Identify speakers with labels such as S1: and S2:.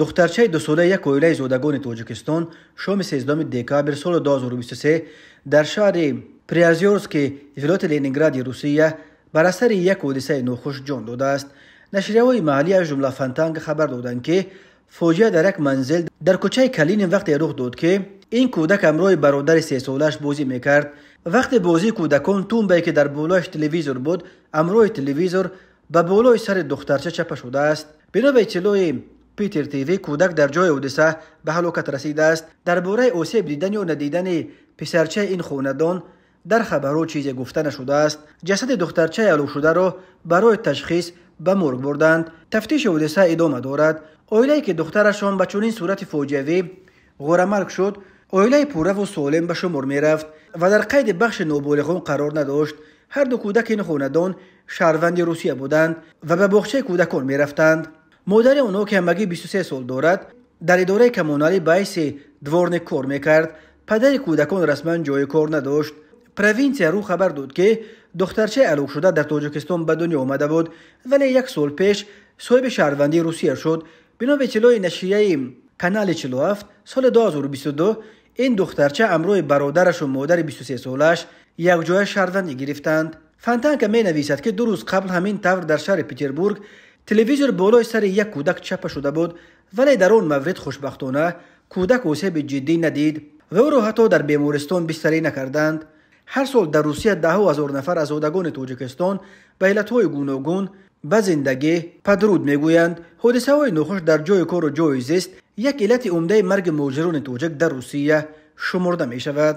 S1: Духтарчаи дусолаи як оилаи зодагони Тоҷикистон шоми 13 декабр соли 2023 дар шаҳри Приозёрски вилояти Ленингради Русия бар асари як ҳодисаи нохуш ҷон додааст. Нашрияҳои маҳаллӣ, аз ҷумла Фонтанка, хабар доданд, ки фоҷиа дар як манзил дар кӯчаи Калинин вақте рух дод, ки ин кӯдак ҳамроҳи бародари сесолааш бозӣ мекард. Вақте бозии кӯдакон тумбае, ки дар болояш телевизор буд, ҳамроҳи телевизор ба болои сари духтарча чапа шудааст. Бино ба иттилои Питер ТВ, кӯдак дар ҷои ҳодиса ба ҳалокат расидааст. Дар бораи осеб дидан ё надидани писарчаи ин хонадон дар хабарҳо чизе гуфта нашудааст. Ҷасади духтарчаи ҳалокшударо барои ташхис ба морг бурданд. Тафтиши ҳодиса идома дорад. Оилае, ки духтарашон ба чунин сурати фоҷиавӣ ғорамарг шуд, оилаи пурраву солим ба шумор мерафт ва дар қайди бахши ноболиғон қарор надошт. Ҳар ду кӯдаки ин хонадон шаҳрванди Русия буданд ва ба боғчаи кӯдакон мерафтанд. Модари онҳо, ки ҳамагӣ 23 сол дорад, дар идораи коммуналӣ ба ҳайси дворник кор мекард. Падари кӯдакон расман ҷои кор надошт. Провинсия ру хабар дод, ки духтарчаи ҳалокшуда дар Тоҷикистон ба дунё омада буд, вале як сол пеш соҳиби шаҳрвандии Русия шуд. Бино ба иттилои нашрияи Канали 47, соли 2022 ин духтарча ҳамроҳи бародарашу модари 23-солааш якҷоя шаҳрвандӣ гирифтанд. Фонтанка менависад, ки 2 рӯз қабл ҳамин тавр дар шаҳри Петербург телевизор болои сари як кӯдак чапа шуда буд, вале дар он маврид хушбахтона кӯдак осеби ҷиддӣ надид ва ӯро ҳатто дар бемористон бистарӣ накарданд. Ҳар сол дар Русия даҳҳо ҳазор нафар аз зодагони Тоҷикистон ба иллатҳои гуногун ба зиндагӣ падруд мегӯянд. Ҳодисаҳои нохуш дар ҷои кору ҷои зист як иллати умдаи марги муҳоҷирони тоҷик дар Русия шумурда мешавад.